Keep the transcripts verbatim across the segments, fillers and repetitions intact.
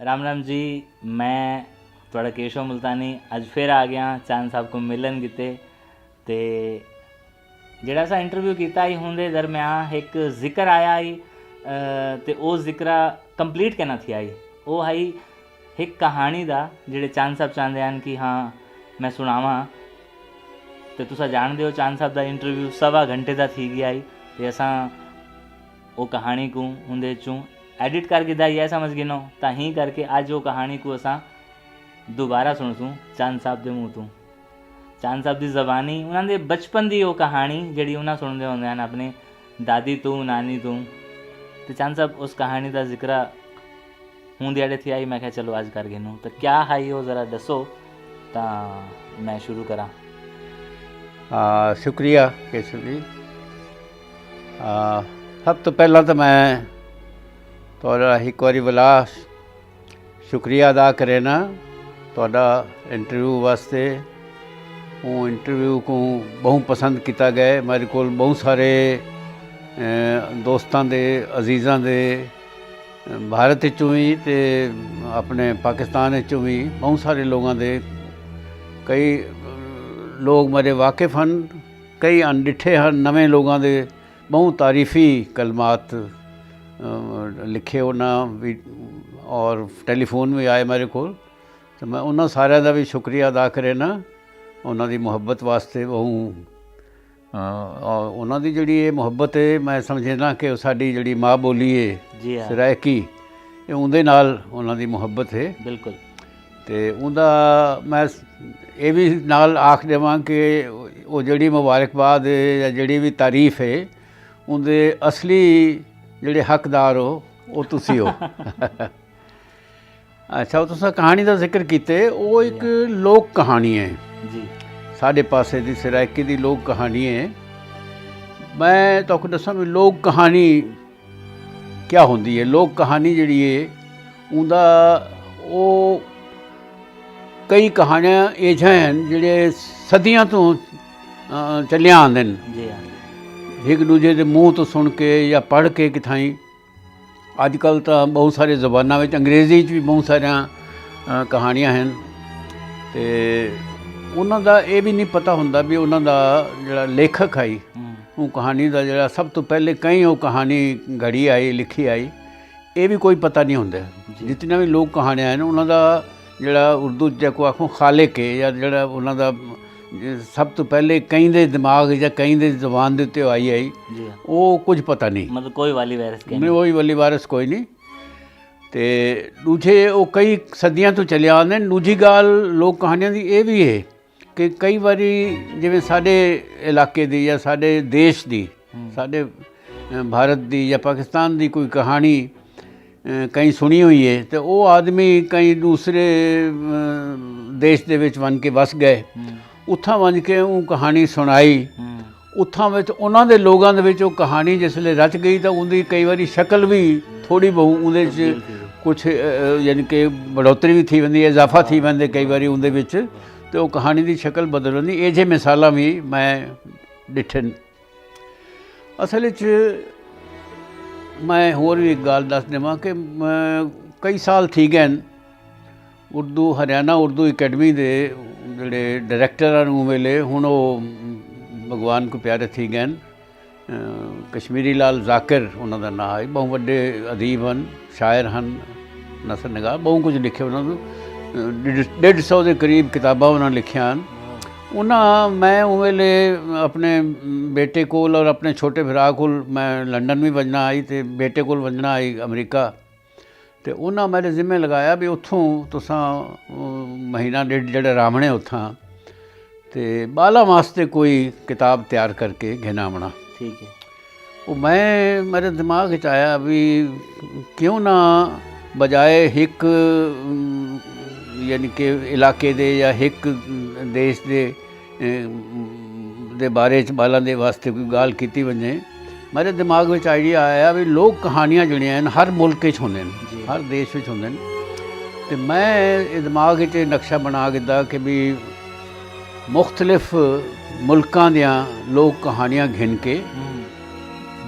رام رام جی، میں تہاݙا کیشو ملتانی اڄ پھر آ ڳیا چاند صاحب کوں ملݨ کیتے۔ تے جیڑھا اساں انٹرویو کیتا ہئی، اوندے درمیان ہک ذکر آیا ہئی، تے او ذکر کمپلیٹ کینا تھیا ہئی۔ او ہئی ہک کہاݨی دا، جیڑھے چاند صاحب چاہندے ہن کہ ہاں میں سݨاواں۔ تے تساں ڄاݨدے ہو، چاند صاحب دا انٹرویو سوا گھنٹے دا تھی ڳیا ہئی، تے اساں او کہاݨی کوں اوندے چوں ایڈٹ کر گھدا ہئی، سمجھ گھنو۔ تاں ہی کر کے اڄ او کہاݨی کوں اساں دوبارہ سݨسوں چاند صاحب دے منہ توں۔ چاند صاحب دی زبانی، انہاں دے بچپن دی او کہاݨی جیڑھی انہاں سݨدے ہوندے ہن اپݨے دادی توں، نانی توں۔ تے چاند صاحب، اس کہاݨی دا ذکر ہوں دیہاڑے تھی آئی، میں کہا چلو اڄ کر گھنوں۔ تے کیا ہئی او ذرا ݙسو تاں میں شروع کراں۔ آ، شکریہ کیشو جی۔ آ، سب توں پہلاں تاں میں تہاݙا ہک واری ولا شکریہ ادا کرینا تہاݙا انٹرویو واسطے۔ اوں انٹرویو کوں ٻہوں پسند کیتا ڳئے۔ میݙے کول ٻہوں سارے، اے، دوستاں دے، عزیزاں دے، بھارت وچوں وی تے اپݨے پاکستان وچوں وی ٻہوں سارے لوگاں دے، کئی لوگ میݙے واقف ہن، کئی اݨ ݙٹھے ہن، نویں لوگاں دے ٻہوں تعریفی کلمات، اے، لکھے انہاں وی اور ٹیلی فون وی آئے میݙے کول۔ تے میں انہاں ساریاں دا وی شکریہ ادا کرینا، انہاں دی محبت واسطے ٻہوں، اے، اور انہاں دی جیڑھی اے محبت ہے، میں سمجھینا کہ او ساݙی جیڑھی ماء ٻولی ہے، جی ہاں۔ سرائیکی، اے اوندے نال انہاں دی محبت ہے۔ بالکل۔ تے اوندا میں اے وی نال آکھ ݙیواں کہ او جیڑھی مبارکباد ہے یا جیڑھی وی تعریف ہے، اوندے اصلی جیڑھے حقدار ہو، او تسی ہو۔ اچھا، او تساں کہاݨی دا ذکر کیتے، او ہک لوک کہاݨی ہے۔ جی۔ ساݙے پاسے دی سرائیکی دی لوک کہاݨی ہے۔ میں تہاکوں ݙساں وی لوک کہاݨی کیا ہوندی ہے۔ لوک کہاݨی جیڑھی ہے، اوندا او کئی کہاݨیاں ایجھاں ہن جیڑھے صدیاں توں، اے، چلیاں آندن۔ جی ہاں۔ ہک ݙوجھے دے منہ توں سݨ کے یا پڑھ کے کتھائیں۔ اڄ کل تاں ٻہوں سارے زباناں وچ، انگریزی وچ وی ٻہوں ساریاں، اے، کہاݨیاں ہن۔ تے انہاں دا اے وی نی پتہ ہوندا وی انہاں دا جیڑھا لیکھک ہئی، ہوں۔ اوں کہاݨی دا جیڑھا سب توں پہلے کہیں او کہاݨی گھڑی ہئی، لکھی ہئی، اے وی کوئی پتہ نی ہوندا۔ جی۔ جتنیاں وی لوک کہاݨیاں ہن، انہاں دا جیڑھا اردو چ جیکوں آکھوں خالق ہے، یا جیڑھا انہاں دا سب توں پہلے کہیں دے دماغ یا کہیں دے زبان دے اتے آئی ہئی، جی ہاں۔ او کجھ پتہ نی۔ مطلب کوئی والی وائرس کہیں نی۔ کوئی والی وائرس کوئی نی۔ تے ݙوجھے او کئی صدیاں توں چلے آندے ہن۔ ݙوجھی ڳالھ لوک کہاݨیاں دی اے وی ہے کہ کئی واری جیویں ساݙے علاقے دی یا ساݙے دیش دی، ہوں۔ ساݙے، اے، بھارت دی یا پاکستان دی کوئی کہاݨی، اے، کہیں سݨی ہوئی ہے تے او آدمی کہیں دوسرے، اے، دیش دے وچ ونڄ کے وس ڳئے، ہوں۔ اتھاں ونڄ کے اوں کہاݨی سݨائی۔ ہوں۔ اتھاں وچ انہاں دے لوگاں دے وچ او کہاݨی جس ویلے رچ ڳئی تاں اوندی کئی واری شکل وی تھوڑی ٻہوں اوندے وچ تبدیل تھی ویندی۔ کچھ، اے، اے، یعنی کہ بڑھوتری وی تھی ویندی، اضافہ تھی ویندے کئی واری اوندے وچ، تے او کہاݨی دی شکل بدل ویندی۔ ایجھے مثالاں وی میں ݙٹھن۔ اصل وچ میں ہور وی ہک ڳالھ ݙس ݙیواں کہ میں کئی سال تھی ڳئے ہن، اردو، ہریانہ اردو اکیڈمی دے جیڑھے ڈائریکٹر ہن اوں ویلے، ہݨ او بھڳوان کوں پیارے تھی ڳئے ہن۔ اے، کشمیری لال ذاکر انہاں دا ناں ہے، ٻہوں وݙے ادیب ہن، شاعر ہن، نثر نگار، ٻہوں کجھ لکھے انہاں نے۔ اے، ݙیڈھ، ݙیڈھ سو دے قریب کتاباں انہاں لکھیاں ہن۔ انہاں، میں اوں ویلے اپݨے بیٹے کول اور اپݨے چھوٹے بھرا کول، میں لندن وی ونڄݨا ہئی تے بیٹے کول ونڄݨا ہئی امریکہ۔ تے انہاں میݙے ذمے لڳایا بھی اتھوں تساں، اے، مہینہ ݙیڈھ جیڑھے رہوݨے اتھاں، تے ٻالاں واسطے کوئی کتاب تیار کر کے گھن آوݨا۔ ٹھیک ہے۔ او میں، میݙے دماغ وچ آیا بھی کیوں نہ بجائے ہک، ام، یعنی کہ علاقے دے یا ہک دیش دے، اے، دے بارے چ ٻالاں دے واسطے کوئی ڳالھ کیتی ونڄے۔ میݙے دماغ وچ آئیڈیا آیا بھی لوک کہاݨیاں جیڑھیاں ہن ہر ملک وچ ہوندے ہن، جی۔ ہر دیش وچ ہوندے ہن۔ تے میں اے دماغ وچ اے نقشہ بݨا گھدا کہ بھی مختلف ملکاں دیاں لوک کہاݨیاں گھن کے، ہوں۔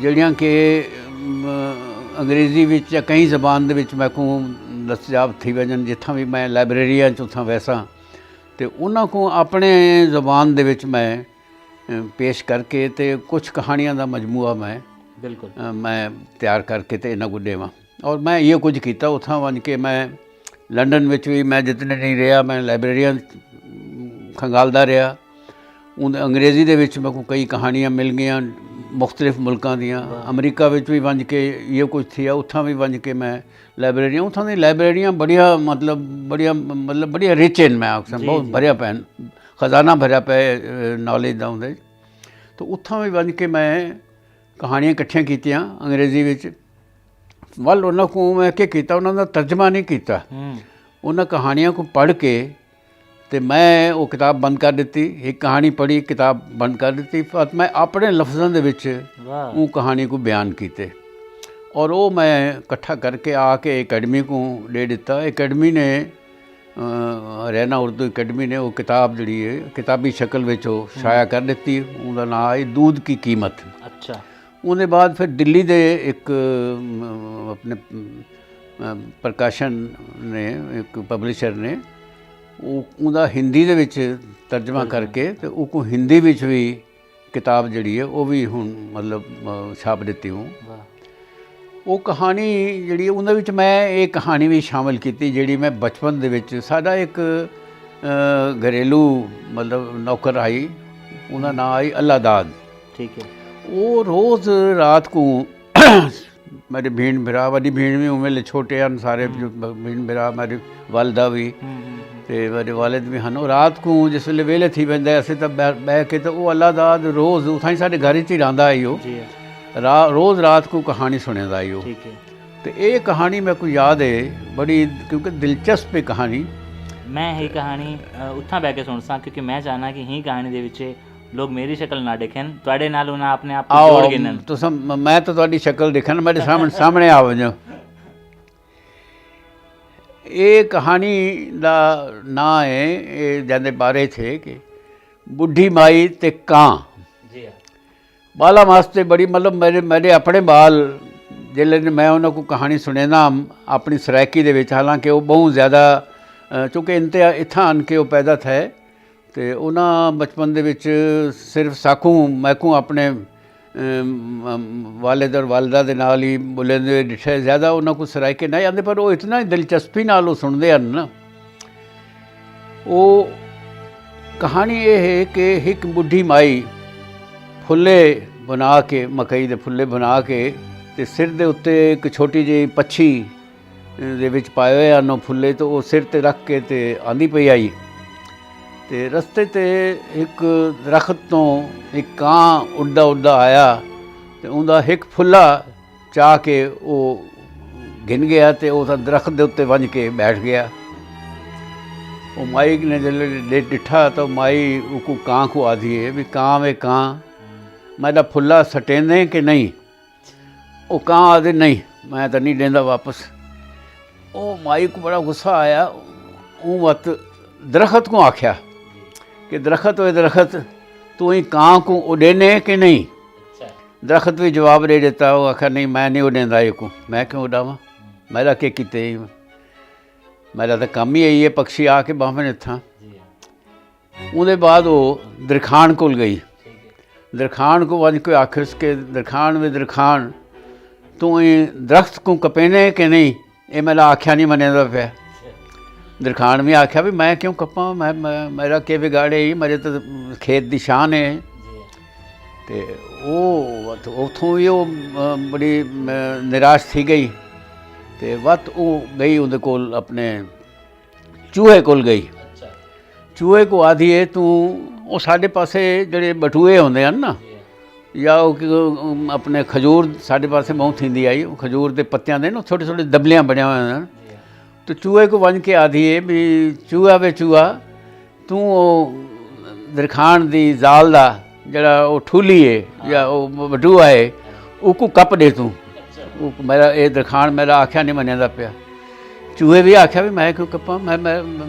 جیڑھیاں کہ، ام، انگریزی وچ یا کہیں زبان دے وچ میکوں دستیاب تھی ونڄن، جتھاں وی میں لائبریریاں چ اتھاں ویساں تے انہاں کوں اپݨے زبان دے وچ میں پیش کر کے تے کچھ کہاݨیاں دا مجموعہ میں بالکل میں تیار کر کے تے انہاں کوں ݙیواں۔ اور میں ایہو کجھ کیتا۔ اتھاں ونڄ کے میں لندن وچ وی میں جتنے ݙینہہ رہیا میں لائبریریاں کھنگالدا رہیا۔ اون انگریزی دے وچ میکوں کئی کہاݨیاں مل ڳیاں مختلف ملکاں دیاں۔ امریکہ وچ وی ونڄ کے ایہو کجھ تھیا۔ اتھاں وی ونڄ کے میں لائبریریاں اتھاں دی لائبریریاں بڑیاں مطلب بڑیاں مطلب بڑیاں رچ ہن میں آکھساں بہت بھریا پئے ہن۔ خزانہ بھریا پئے نالج دا اوندے۔ تو اتھاں وی ونڄ کے میں کہاݨیاں اکٹھیاں کیتیاں انگریزی وچ۔ ول انہاں کوں میں کیا کیتا انہاں دا ترجمہ نہیں کیتا۔ انہاں کہاݨیاں کوں پڑھ کے تے میں او کتاب بند کر ݙتی۔ ہک کہاݨی پڑھی کتاب بند کر ݙتی۔ پر میں اپݨے لفظاں دے وچ اوں کہاݨی کوں بیان کیتے اور او میں اکٹھا کر کے آ کے اکیڈمی کوں ݙے ݙتا۔ اکیڈمی نے ہریانہ اردو اکیڈمی نے او کتاب جیڑھی ہے کتابی شکل وچ او شائع کر ݙتی۔ اوندا ناں آئی دودھ کی قیمت۔ اچھا۔ اوندے بعد پھر دلی دے ہک اپنے پرکاشن نے ہک پبلشر نے اوندا ہندی دے وچ ترجمہ کر کے تے اوکوں ہندی وچ وی کتاب جیڑھی ہے او وی ہن مطلب چھاپ ݙتی ہوں۔ او کہاݨی جیڑھی ہے اوندے وچ میں اے کہاݨی وی شامل کیتی جیڑھی میں بچپن دے وچ ساݙا ہک گھریلو مطلب نوکر آئی اوندا ناں آئی اللہ داد۔ ٹھیک ہے۔ او روز رات کوں میݙے بھیݨ بھرا وݙی بھیݨ وی اوں ویلے چھوٹے ہن سارے بھیݨ بھرا میݙی والدہ وی تے میݙے والد وی ہن او رات کوں جس ویلے ویلے تھی ویندے اسے تاں ٻہہ کے تے او اللہ داد روز اتھاں ہی ساݙے گھر اچ ہی رہندا ہئی او۔ روز رات کوں کہاݨی سݨیندا ہئی او۔ تے اے کہاݨی میکوں یاد ہے بڑی کیونکہ دلچسپ ہے کہاݨی۔ میں ہی کہاݨی اتھاں بہہ کے سݨساں کیونکہ میں چاہنا کہ ہی کہاݨی دے وچ لوگ میری شکل نہ ݙیکھن، تہاݙے نال انہاں اپݨے آپ کوں جوڑ گھنن۔ تساں میں تاں تہاݙی شکل ݙیکھاں، میݙے سامݨے سامݨے آ ونڄو۔ اے کہاݨی دا ناں ہے، اے جیندے بارے چ ہے کہ ٻڈھی مائی تے کاں۔ جی ہاں۔ ٻالاں واسطے بڑی مطلب میݙے میݙے اپݨے ٻال جیلے میں انہاں کوں کہاݨی سݨیندا ہم اپݨی سرائیکی دے وچ حالانکہ او ٻہوں زیادہ چونکہ انتہا اتھاں آن کے او پیدا تھئے۔ تے انہاں بچپن دے وچ صرف ساکوں میکوں اپنے والد اور والدہ دے نال ہی بولیندے ہوئے ڈٹھے۔ زیادہ انہاں کوں سرائیکے نہ آندے پر او اتنا ہی دلچسپی نال او سنڑدے ہن نا۔ او کہانی اے ہے کہ ہک بڈھی مائی پھلے بنا کے، مکئی دے پھلے بنا کے تے سر دے اتے ہک چھوٹی جئی پچھی دے وچ پائے ہوئے ہن او پھلے تے او سر تے رکھ کے تے آندی پئی آئی۔ تے رستے تے ہک درخت توں ہک کاں اڈدا اڈدا آیا تے اوندا ہک پھلا چا کے او گھن گیا تے او تاں درخت دے اتے ونج کے بیٹھ گیا۔ او مائی نے جلے ڈٹھا تاں مائی اوکوں کاں کوں آدھی ہے بھی کاں وے کاں میڈا پھلا سٹیندیں کہ نہیں؟ او کاں آدھے نہیں میں تاں نہیں ڈیندا واپس۔ او مائی کوں بڑا غصہ آیا۔ اوں وت درخت کوں آکھیا کہ درخت اوے درخت توں ایں کاں کوں اڈینے کہ نہیں؟ درخت وی جواب ڈے ڈتا او آکھیا نہیں میں نہیں اڈیندا ایکوں میں کیوں اڈاواں؟ میڈا کے کیتے ہی میں میڈا تاں کم ہی ایہی ہے پکشی آ کے باہون اتھاں۔ اوندے بعد او درکھاݨ کول ڳئی۔ درکھاݨ کوں ونڄ کے آکھیس کہ درکھاݨ وے درکھاݨ توں ایں درخت کوں کپیندیں کہ نئیں؟ اے میݙا آکھیا نئیں منیندا پیا۔ درکھاݨ وی آکھیا وی میں کیوں کپاں میں میݙا کے بگاڑے ایں میݙے تاں کھیت دی شان اے۔ تے او اتھوں وی او بڑی نراش تھی ڳئی۔ تے وت او ڳئی اوندے کول اپݨے چوہے کول گئی۔ چوہے کوں آدھی ہے توں او ساڈے پاسے جڑے بٹوئے ہوندے ہن نا یا او اپنے کھجور ساڈے پاسے بہوں تھیندی آئی او کھجور دے پتیاں دے نا چھوٹے چھوٹے دبلیاں بنیا ہوئے ہن تو چوہے کوں ونج کے آدھی ہے بھی چوہا وے چوہا توں او درکھان دی زال دا جڑا او ٹھولی ہے یا او بٹوا ہے اوکوں کپ ڈے توں میرا اے درکھان میرا آکھیا نہیں منیندا پیا۔ چوہے وی آکھیا وی میں کیوں کپاں میں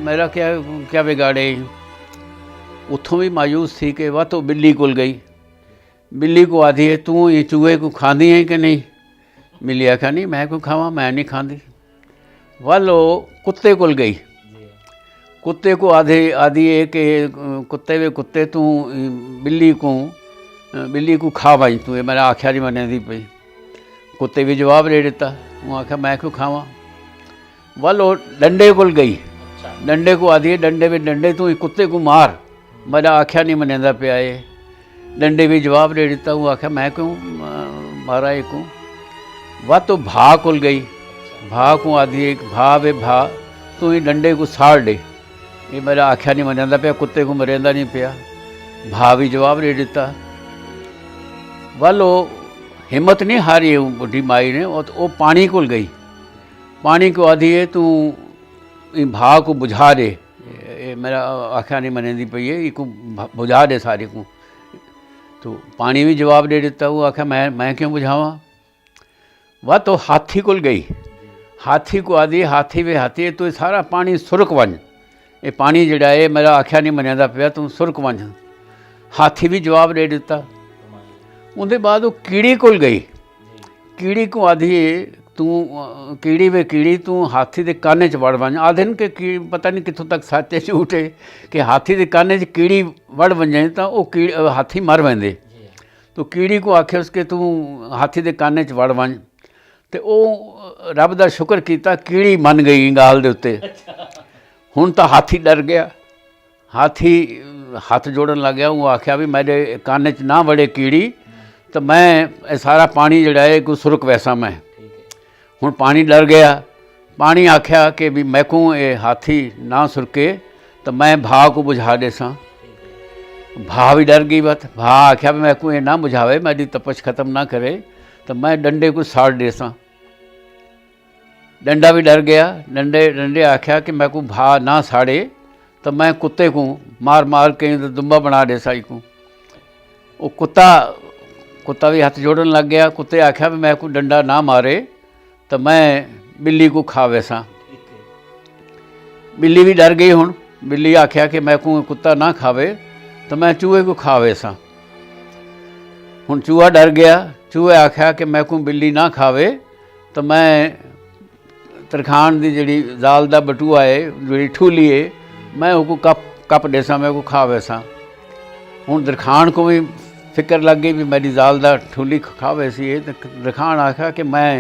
میرا کیا کیا بگاڑے۔ اتھوں وی مایوس تھی کے وت او بلی کول گئی۔ بلی کوں آدھی ہے توں ایں چوہے کوں کھاندی ہیں کہ نہیں؟ بلی آکھیا نہیں میں کیوں کھاواں میں نہیں کھاندی۔ ول او کتے کول ڳئی۔ کتے کوں آہدے آہدی ہے کہ کتے وے کتے، توں ٻلی کوں ٻلی کوں کھا ونڄ، توں اے میݙا آکھیا نی منیندی پئی۔ کتے وی جواب ݙے ݙتا۔ اوں آکھیا میں کیوں کھاواں؟ ول او ݙنڈے کول ڳئی۔ ݙنڈے کوں آہدی ہے، ݙنڈے وے ݙنڈے، توں ایں کتے کوں مار، میݙا آکھیا نی منیندا پیا ہے۔ ݙنڈے وی جواب ݙے ݙتا۔ اوں آکھیا میں کیوں ماراں ایکوں؟ ول او بھا کول ڳئی۔ بھا کوں آہدی ہے، بھا وے بھا، توں ایں ݙنڈے کوں ساڑ ݙے، اے میݙا آکھیا نی منیندا پیا، کتے کوں مریندا نی پیا۔ بھا وی جواب ݙے ݙتا۔ ول او ہمت نی ہاری اوں ٻڈھی مائی نے، او پاݨی کول ڳئی۔ پاݨی کوں آہدی ہے، توں ایں بھا کوں بجھا ݙے، اے میݙا آکھیا نی منیندی پئی ہے، ایکوں بجھا ݙے ساری کوں۔ توں پاݨی وی جواب ݙے ݙتا۔ اوں آکھیا میں میں کیوں بجھاواں؟ ول او ہاتھی کول ڳئی۔ ہاتھی کوں آہدی، ہاتھی وے ہاتھی، توں اے سارا پاݨی سرک ونڄ، اے پاݨی جیڑھا ہے میݙا آکھیا نی منیندا پیا، توں سرک ونڄ۔ ہاتھی وی جواب ݙے ݙتا۔ اوندے بعد او کیڑی کول ڳئی۔ کیڑی کوں آہدی ہے، توں کیڑی وے کیڑی، توں ہاتھی دے کن اچ وڑ ونڄ۔ آہدن کہ پتہ نی کتھوں تک سچ ہے جھوٹ ہے کہ ہاتھی دے کن اچ کیڑی وڑ ونڄے تاں او ہاتھی مر ویندے۔ توں کیڑی کوں آکھیس کہ توں ہاتھی دے کن اچ وڑ ونڄ۔ تے او رب دا شکر کیتا، کیڑی من ڳئی ایں ڳالھ دے اتے۔ ہݨ تاں ہاتھی ݙر ڳیا۔ ہاتھی ہتھ جوڑݨ لڳ ڳیا۔ اوں آکھیا وی میݙے کن اچ نہ وڑے کیڑی، تاں میں اے سارا پاݨی جیڑھا ہے ایکوں سرک ویساں میں۔ ہݨ پاݨی ݙر ڳیا۔ پاݨی آکھیا کہ وی میکوں اے ہاتھی نہ سرکے، تاں میں بھا کوں بجھا ݙیساں۔ بھا وی ݙر ڳئی وت۔ بھا آکھیا وی میکوں اے نہ بجھاوے، میݙی تپش ختم نہ کرے، تاں میں ݙنڈے کوں ساڑ ݙیساں۔ ݙنڈا وی ݙر ڳیا۔ ݙنڈے ݙنڈے آکھیا کہ میکوں بھا نہ ساڑے، تاں میں کتے کوں مار مار کے دمبا بݨا ݙیساں ایکوں۔ او کتا کتا وی ہتھ جوڑݨ لڳ ڳیا۔ کتے آکھیا وی میکوں ݙنڈا نہ مارے، تاں میں ٻلی کوں کھا ویساں۔ ٻلی وی ݙر ڳئی۔ ہݨ ٻلی آکھیا کہ میکوں کتا نہ کھاوے، تاں میں چوہے کوں کھا ویساں۔ ہݨ چوہا ݙر ڳیا۔ چوہے آکھیا کہ میکوں ٻلی نہ کھاوے، تاں میں ترکھاݨ دی جیڑھی زال دا ٻٹوا ہے، جیڑھی ٹھولی ہے، میں اوکوں کپ کپ ݙیساں، میں اوکوں کھا ویساں۔ ہݨ درکھاݨ کوں وی فکر لڳ ڳئی وی میݙی زال دا ٹھولی کھا ویسی ہے۔ تے درکھاݨ آکھیا کہ میں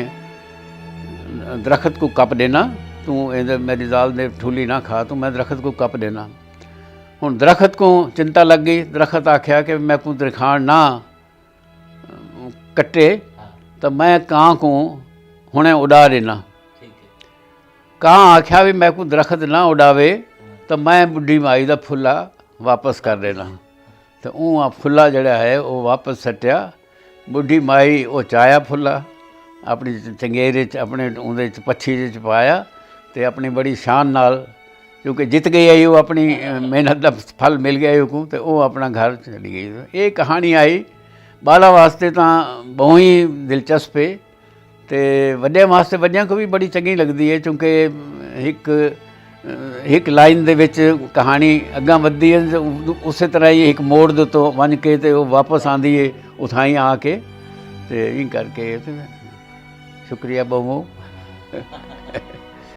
درخت کوں کپ ݙینا، توں ایندے میݙی زال دے ٹھولی نہ کھا، توں میں درخت کوں کپ ݙینا۔ ہݨ درخت کوں چنتا لڳ ڳئی۔ درخت آکھیا کہ میکوں درکھاݨ نہ کٹے، تاں میں کاں کوں ہݨے اݙا ݙینا۔ کاں آکھیا وی میکوں درخت نہ اݙاوے، تاں میں ٻڈھی مائی دا پھلا واپس کر ݙینا۔ تے اوں آ پھلا جیڑھا ہے او واپس سٹیا۔ ٻڈھی مائی او چایا پھلا، اپݨی چنگیر اچ، اپݨے اوندے اچ پچھی اچ پایا، تے اپݨی بڑی شان نال، کیونکہ جت ڳئی ہئی او، اپݨی محنت دا پھل مل ڳیا ہئی اوکوں، تے او اپݨا گھر چلی ڳئی۔ اے کہاݨی آئی ٻالاں واسطے تاں ٻہوں ہی دلچسپ ہے۔ تے وݙیاں واسطے، وݙیاں کوں وی بڑی چنڳی لڳدی ہے، کیونکہ ہک ہک لائن دے وچ کہاݨی اڳاں ودھدی ہے، اسے طرح ہی ہک موڑ دے اتوں ونڄ کے تے او واپس آندی ہے، اتھائیں آ کے۔ تے ایں کر کے تے شکریہ ٻہوں۔